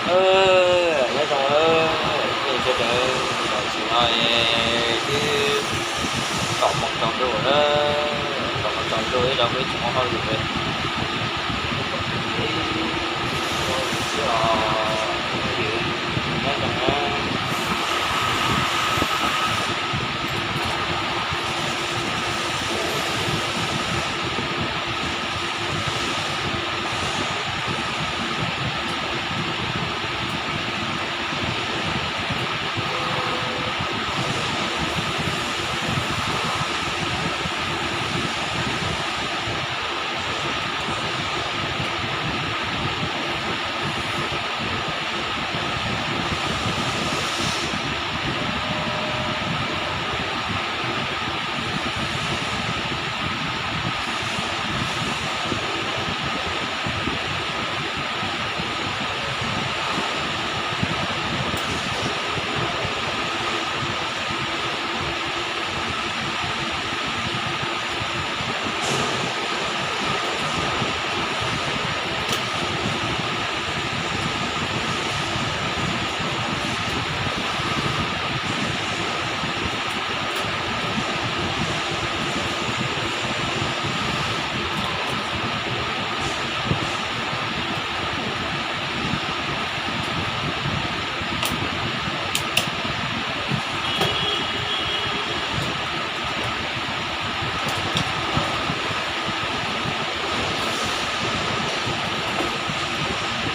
Nyob zoo, nej sawv daws, tam sim no twb kaum moos tsaus ntuj na, kaum moos tsaus ntuj ib zaug peb tsis muaj hauj lwm li. Nyob zoo na.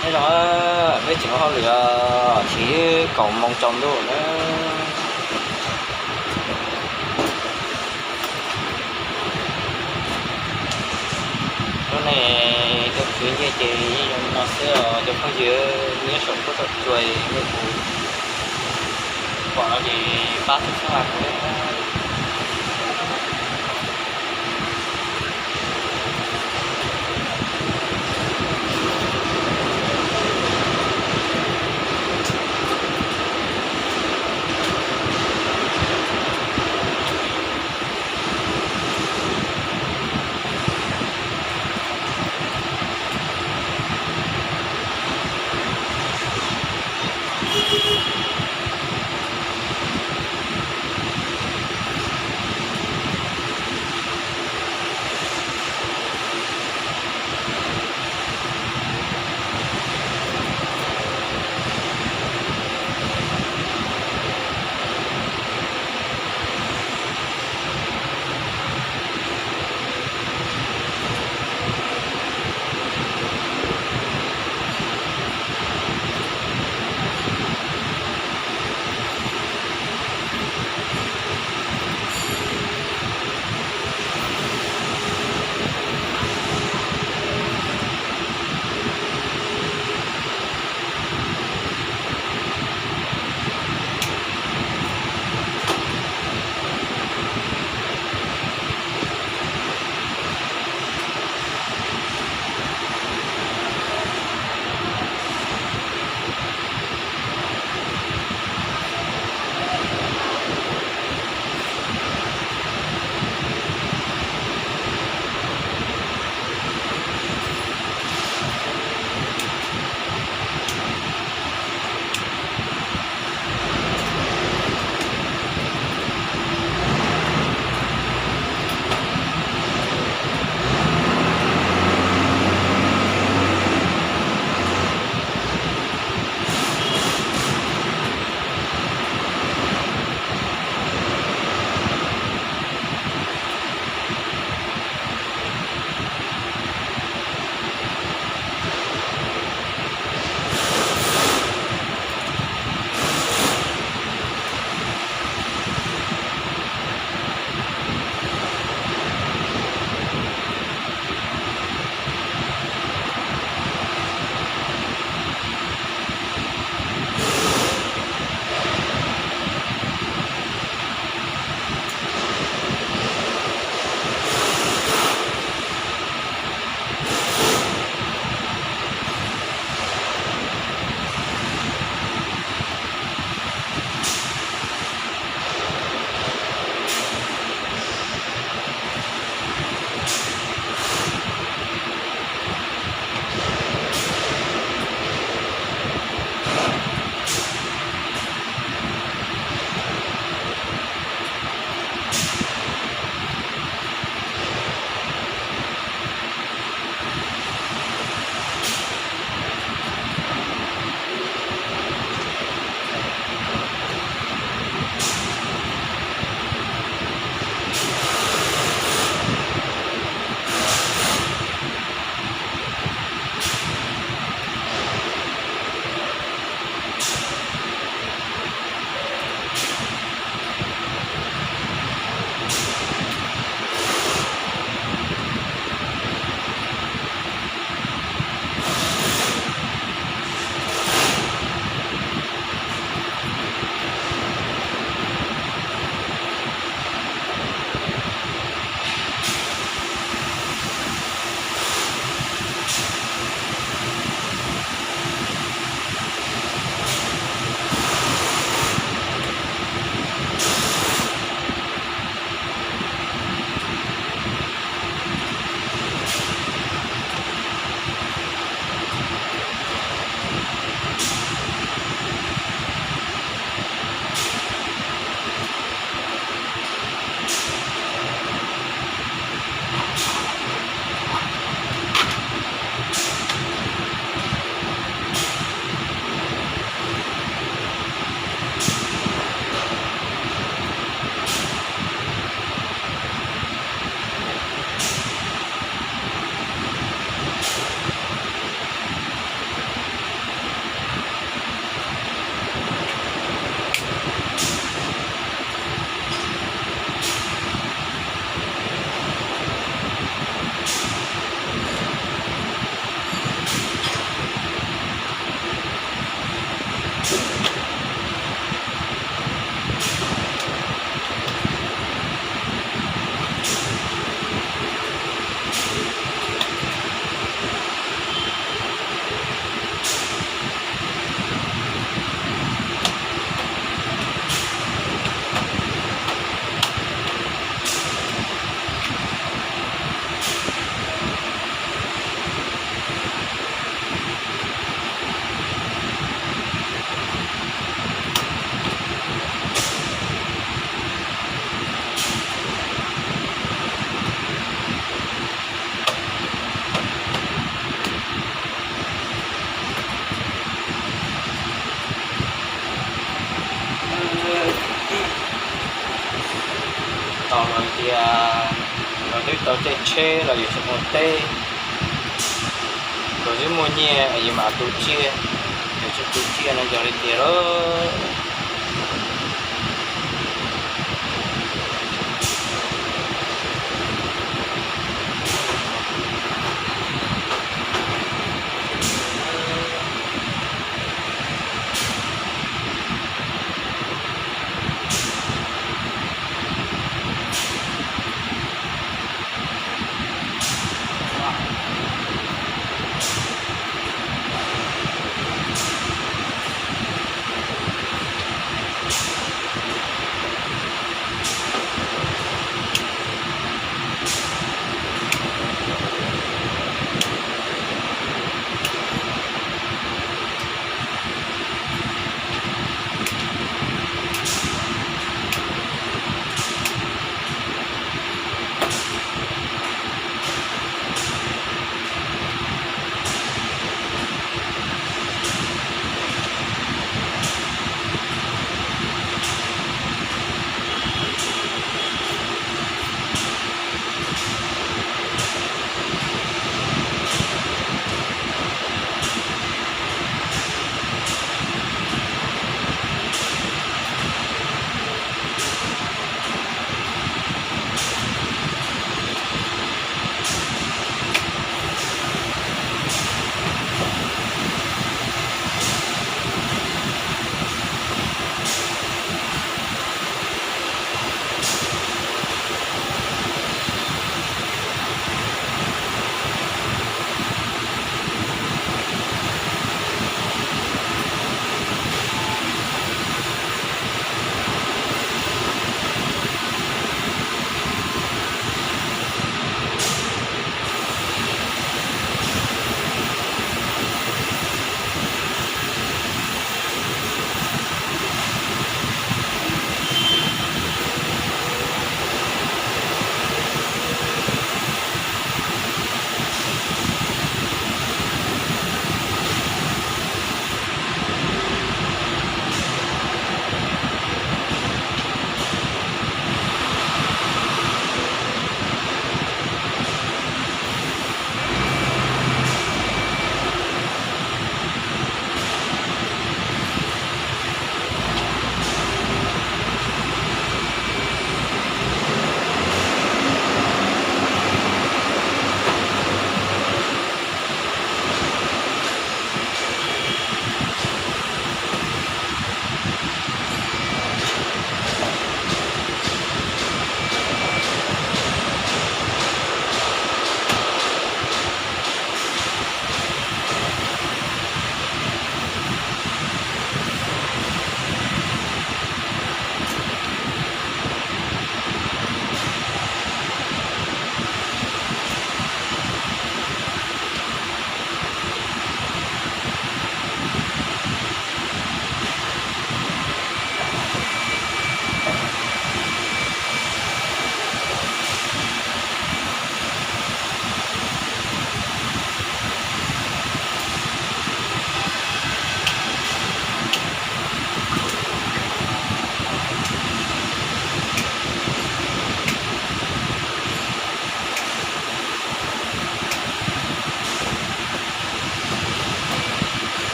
Nyob zoo, peb tseem ua hauj lwm os, tseem kaum moos tsaus ntuj na. Hnub no cov kwv nyiaj ces yeej zoo li no xwb os cov phooj ywg, nyob saum huab saum cua nej kuv pom no ces pab txhawb nqa kuv thiab. Tias yus twb tau caij tsheb los yus tsis muaj teb, thaum twg muaj nyiaj yus mam tu tsiaj, yus tsis tu tsiaj no yog li tiag lauj.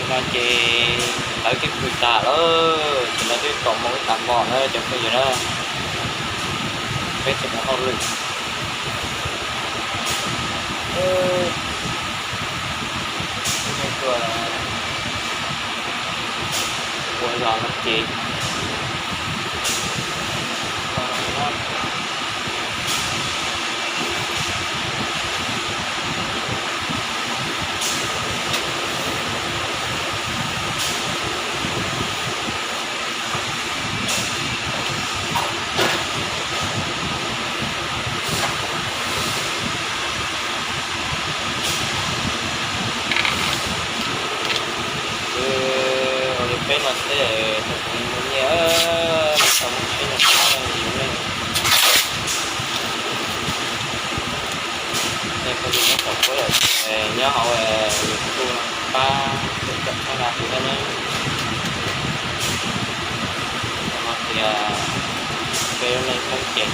Tam sim no ces lawv twb pw tas lawm, tam sim no twb kaum moos ib tag hmo na cov phooj ywg na. Peb tseem ua hauj lwm. Tuaj ua zog no ces Ua li peb no xwb, tau tus muaj nyiaj, tau muaj tsheb no xwb yus ne. Nej phooj ywg nyob tau puab lawm, nyob hauv YouTube no pab caum txhawb nqa kuv thiab nawb. Ho tias Leej phooj ywg,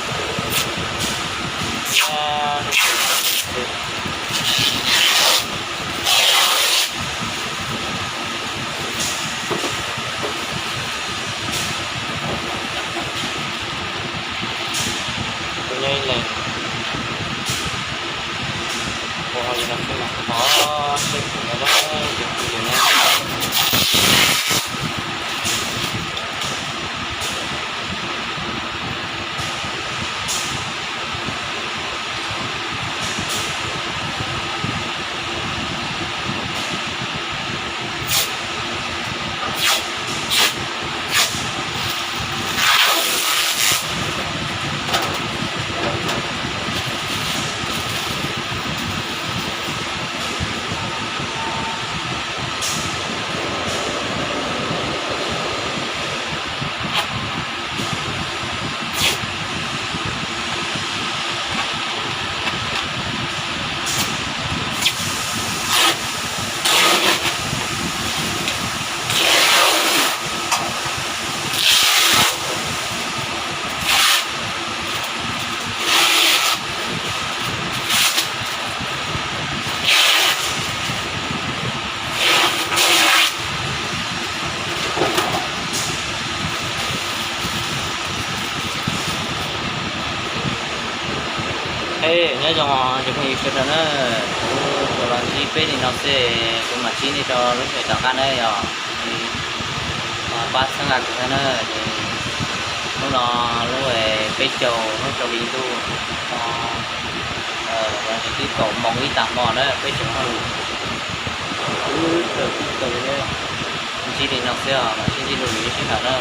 kuv nyob ib leeg, ua li no xwb mas qhov seb kuv nyob dab tsi kuv yus na. Nyob zoo cov phooj ywg sawv daws na, kuv los ntsib peb li no xwb, kuv mam ntsib nej rau lub sij hawm tom qab na yog. Pab txhawb nqa kuv thiab na. Hnub no lub peb caug hnub rau hli ntuj no, twb kaum moos ib tag hmo na, peb tseem hauj lwm, tseem tib kaws, ntsib li no xwb os, mam sib ntsib dua lwm lub sij hawm na.